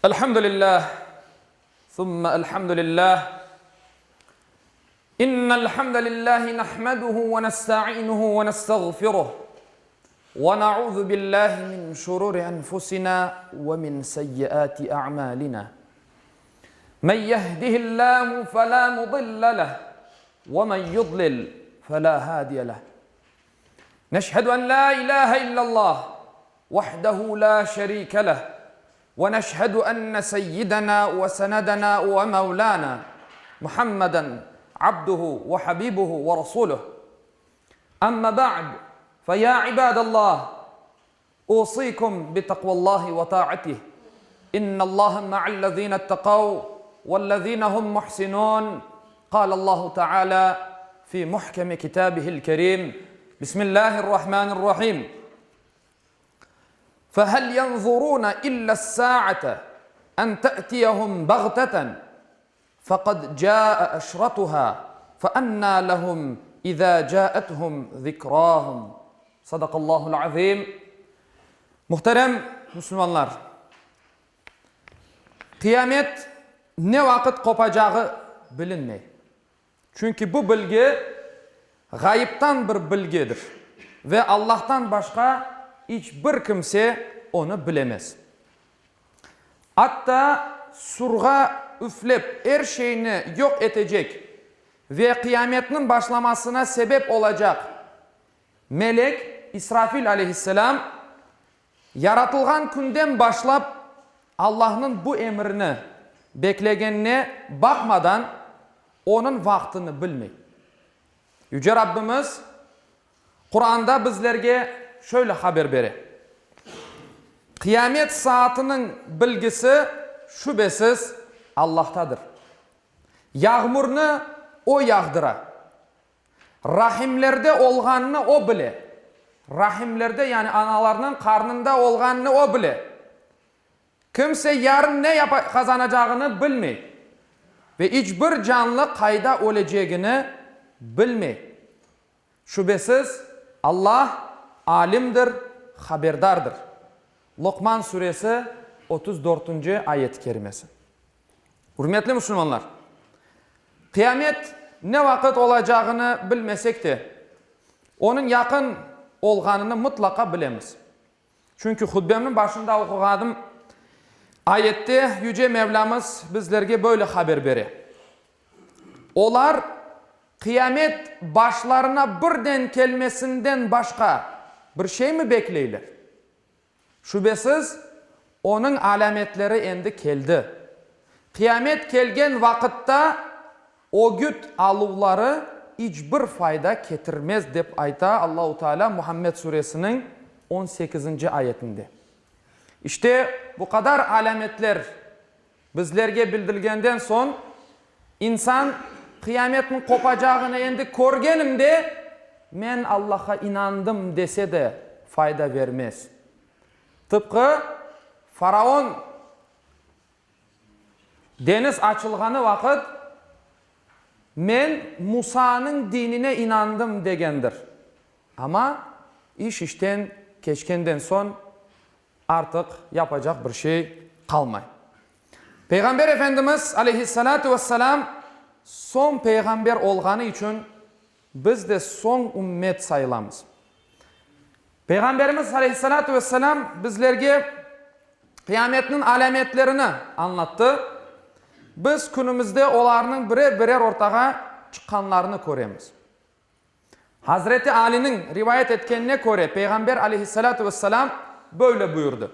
Elhamdülillah, sümme elhamdülillah. İnnel hamdelellahi nahmeduhu ve nestainuhu ve nestağfiruh. Ve na'uzu billahi min şururi enfusina ve min seyyiati a'malina. Men yehdihillahu fela mudille leh ve men yudlil fela hadiye leh. Neşhedü en la ilahe illallah vahdehu la şerike leh ve neşhedü enne seyyidena ve senedena ve mevlana Muhammeden abduhu ve habibuhu ve rasuluh. Amma ba'd, fe ya ibadallah, usikum bi takvallahi ve ta'atih. İnnallaha ma'allezine ittekav vellezine hum muhsinun. Kâlallahu Teâlâ fi muhkemi kitâbihil kerîm. Bismillahirrahmanirrahim. Fehel yenzurûne illes-sâ'ate en te'tiyehum bagteten fekad câe eşratuhâ fe ennâ lehum izâ câethum zikrâhum. Sadakallâhu'l azîm. Muhterem Müslümanlar! Qıyamet ne vaqıt qopacağı bilinmey. Çünki bu bilgi ğayıptan bir bilgidir ve Allahtan başqa iç bir kimse onı bilemez. Atta surğa üflep er şeyni yoq etecek ve qıyametniñ başlamasına sebep olacaq melek İsrafil aleyhisselâm Yaratılğan künden başlap Allahnıñ bu emrini beklegenine baqmadan, onıñ vaqtını bilmey. Yüce Rabbimiz Quranda bizlerge şöyle haber bere, Qıyamet saatiniñ bilgisi, şübesiz, Allahtadır. Yağmurnı O yağdıra. Rahimlerde olğannı o bile. Rahimlerde, yani analarnıñ qarnında olğannı o bile. Kimse yarın ne qazanacağını bilmey ve iç bir canlı qayda ölecegini bilmey. Şübesiz, Allah Alimdir, Haberdardır. Loqman suresi, 34-nci ayet-i kerimesi. Ürmetli musulmanlar! Qıyamet ne vaqıt olacağını bilmesek de, onıñ yaqın olğanını mıtlaqa bilemiz. Çünki hutbemniñ başında oquğanım ayette Yüce Mevlamız bizlerge böyle haber bere, Olar qıyamet başlarına birden kelmesinden başqa bir şeymi bekleyler? Şübesiz, onıñ alâmetleri endi keldi. Qıyamet kelgen vaqıtta ögüt aluvları iç bir fayda ketirmez, dep ayta Allahu Teala Muhammed suresiniñ on sekizinci ayetinde. İşte, bu qadar alâmetler Bizlerge bildirilgenden soñ, insan qıyametniñ qopacağını endi körgenim de, men Allahqa inandım dese de fayda vermez. Tıpqı faraon deñiz açılğanı vaqıt, men Musanıñ dinine inandım degendir. Amma iş işten keçkenden soñ, Artıq yapacaq bir şey qalmay. Peyğamber Efendimiz, aleyhissalâtu vesselâm, soñ peyğamber olğanı içün biz de soñ ümmet sayılamız. Peyğamberimiz, aleyhissalâtu vesselâm, bizlerge qıyametniñ alâmetlerini añlattı. Biz künümizde olarnıñ birer-birer ortağa çıqqanlarını köremiz. Hazreti Aliniñ rivayet etkenine köre, Peyğamber aleyhissalâtu vesselâm böyle buyurdı,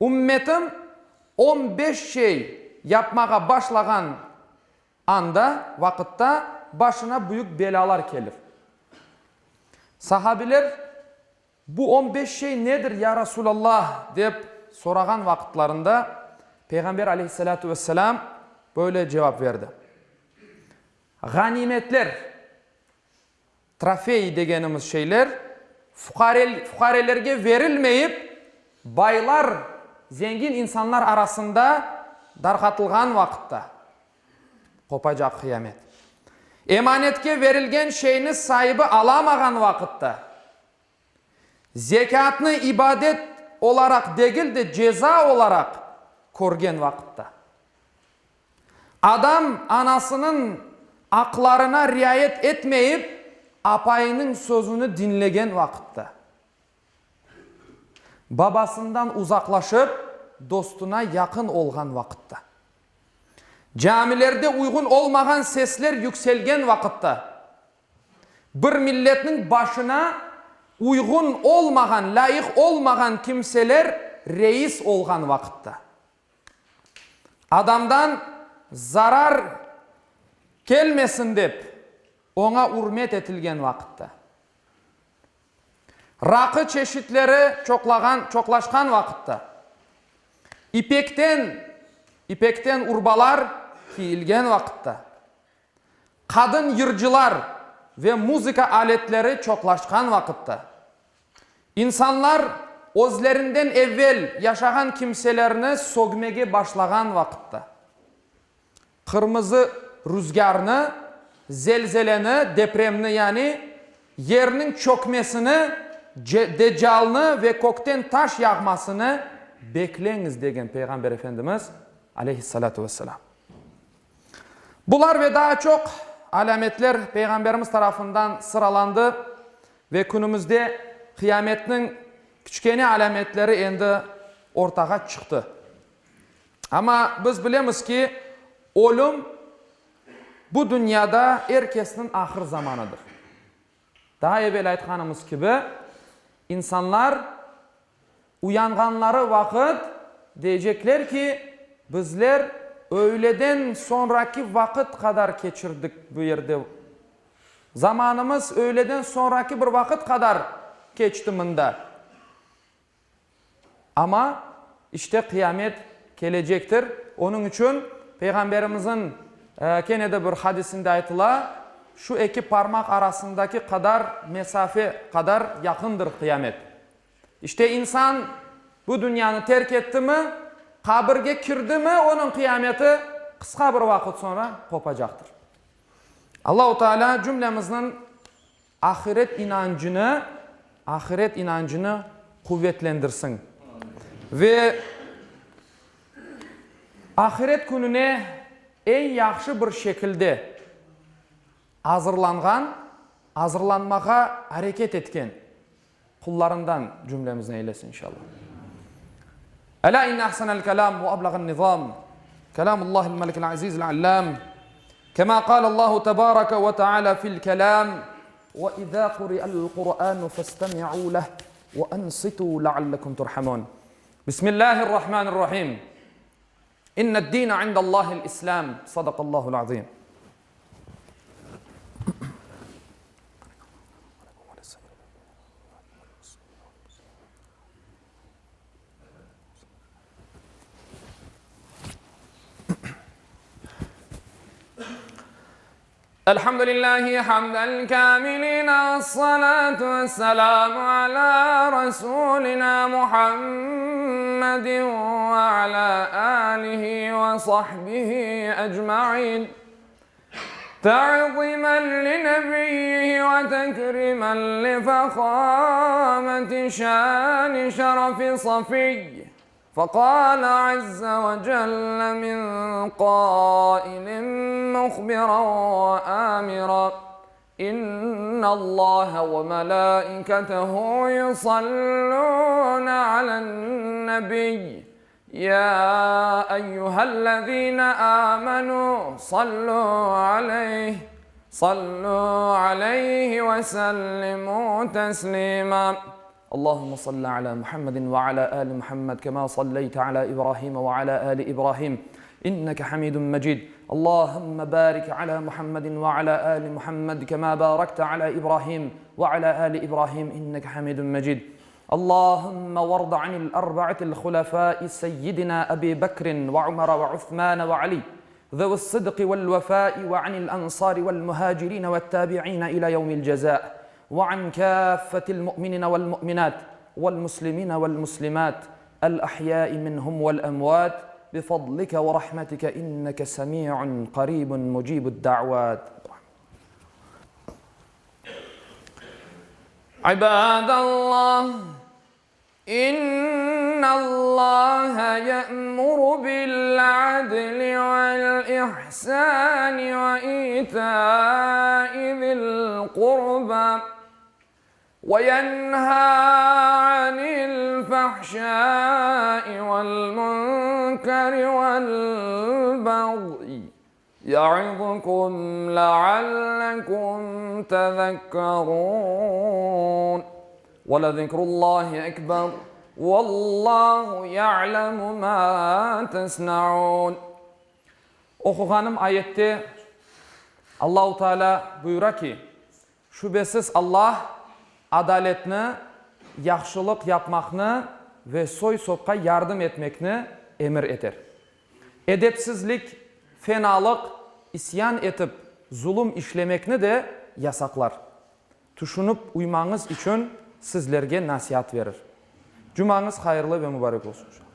Ümmetim on beş şey yapmağa başlağan anda, vaqıtta, başına büyük belâlar kelir. Sahabiler, Bu on beş şey nedir, ya Rasulallah? dep sorağan vaqıtlarında, Peyğamber aleyhissalâtu vesselâm böyle cevap berdi, Ğanimetler, trofey degenimiz şeyler, fuqarelerge verilmeyip, baylar, zengin insanlar arasında darqatılğan vaqıtta qopacaq qıyamet. Emanetke verilgen şeyni saibi alamağan vaqıtta, zekâtnı ibadet olaraq degil de, ceza olaraq. körgen vaqıtta. Adam anasınıñ aqlarına riayet etmeyip, apayınıñ sözüni diñlegen vaqıtta. Babasından uzaqlaşıp, dostuna yaqın olğan vaqıtta. Camilerde uyğun olmağan sesler yükselgen vaqıtta. Bir milletniñ başına uyğun olmağan, lâyıq olmağan kimseler reis olğan vaqıtta. Adamdan zarar kelmesin dep, oña ürmet etilgen vaqıtta. Raqı çeşitleri çoqlağan, çoqlaşqan vaqıtta. İpekten, ipekten urbalar kiyilgen vaqıtta. Qadın yırcılar ve muzıka aletleri çoqlaşqan vaqıtta. İnsanlar özlerinden evel yaşağan kimselerni sögmege başlağan vaqıtta. Qırmızı rüzgârnı, zelzeleni, depremni yani, yerniñ çökmesini, Deccalnı ve kökten taş yağmasını bekleñiz, degen Peyğamber Efendimiz, aleyhi-s-salâtu ve-s-selâm. Bular ve daa çoq alâmetler Peyğamberimiz tarafından sıralandı ve künümizde qıyametniñ kiçkene alâmetleri endi ortağa çıqtı. Amma biz bilemiz ki, ölüm bu dünyada er kesniñ ahır zamanıdır. Daa evel aytqanımız kibi, insanlar uyanğanları vaqıt deycekler ki, bizler öyleden soñraki vaqıt qadar keçirdik bu yerde, zamanımız öyleden soñraki bir vaqıt qadar keçti mında. Amma, işte, qıyamet kelecektir. Onıñ içün Peyğamberimizniñ kene de bir hadisinde aytıla, Şu eki parmaq arasındaki qadar mesafe qadar yaqındır qıyamet. İşte, insan bu dünyanı terk ettimi, qabirge kirdimi, onıñ qıyameti qısqa bir vaqıt soñra qopacaqtır. Allahu Teala cümlemizniñ Ahiret inancını, ahiret inancını quvetlendirsin ve ahiret kününe eñ yahşı bir şekilde azırlanğan, azırlanmağa areket etken qullarından cümlemizni eylesin, inşallah. Elâ inne ahsenel kelâm ve ablağen nizâm, kelâmullâhil melikil azîzil allâm, kemâ kâlellâhu tebâreke ve teâlâ fil kelâm, ve izâ kuri'el Kur'ânu festemi'û leh ve ansitû leallekum turhamûn. Bismillâhirrahmânirrahîm. İnned-dîne indellâhil İslâm. Sadakallâhul azîm. Elhamdülillahi hamdel kâmilîn vessalâtu vesselâmu alâ rasûlinâ Muhammedin ve alâ âlihi ve sahbihi ecmaîn. Ta'zimen li nebiyyihi ve tekrimen li fehâmeti şâni şerefi safiyy. Fekâle azze ve celle min kâilin muhbiran ve âmiran, İnnallâhe ve melâiketehu yusallûne alen-nebiy, yâ eyyühellezîne âmenû sallû aleyh, sallû aleyhi ve sellimû teslîmâ. Allahümme salli ala Muhammedin ve ala ali Muhammed kema salleyte ala İbrahim ve ala ali İbrahim inneke hamidun mecid. Allahümme barik ala Muhammedin ve ala ali Muhammed kema barakte ala İbrahim ve ala ali İbrahim inneke hamidun mecid. Allahümme varda anil arba'atil hulefai seyyidina Ebi Bekrin ve Umar ve Uthman ve Ali zevi's sıdqi vel vefai ve anil ensari vel muhacirin ve't tabi'in ila yevmil ceza ve an kâffetil mu'minine vel mu'minat vel muslimine vel muslimat el ahyai minhum vel emvat bi fadlike ve rahmetike inneke semi'un qaribun mucibud da'vat. İbadallah! İnnallâhe ye'muru bil-'adli vel-ihsâni ve itâi zil-qurbâ ve yenhâ 'anil-fahşâi vel-münkeri vel-bagyi ya'izukum le'allekum tezekkerûn. Ve lezikrullâhi ekber, vallâhu ya'lemu mâ tesna'ûn. Oquğanım ayette Allahu Teala buyura ki, Şübesiz Allah adaletni, yahşılıq yapmaqnı ve soy-sopqa yardım etmekni emir eter. Edepsizlik, fenalıq, isyan etip zulum işlemekni de yasaqlar. Tüşünip uymañız içün sizlerge nasiat verir. Cumañız hayırlı ve mubarek olsun, inşallah.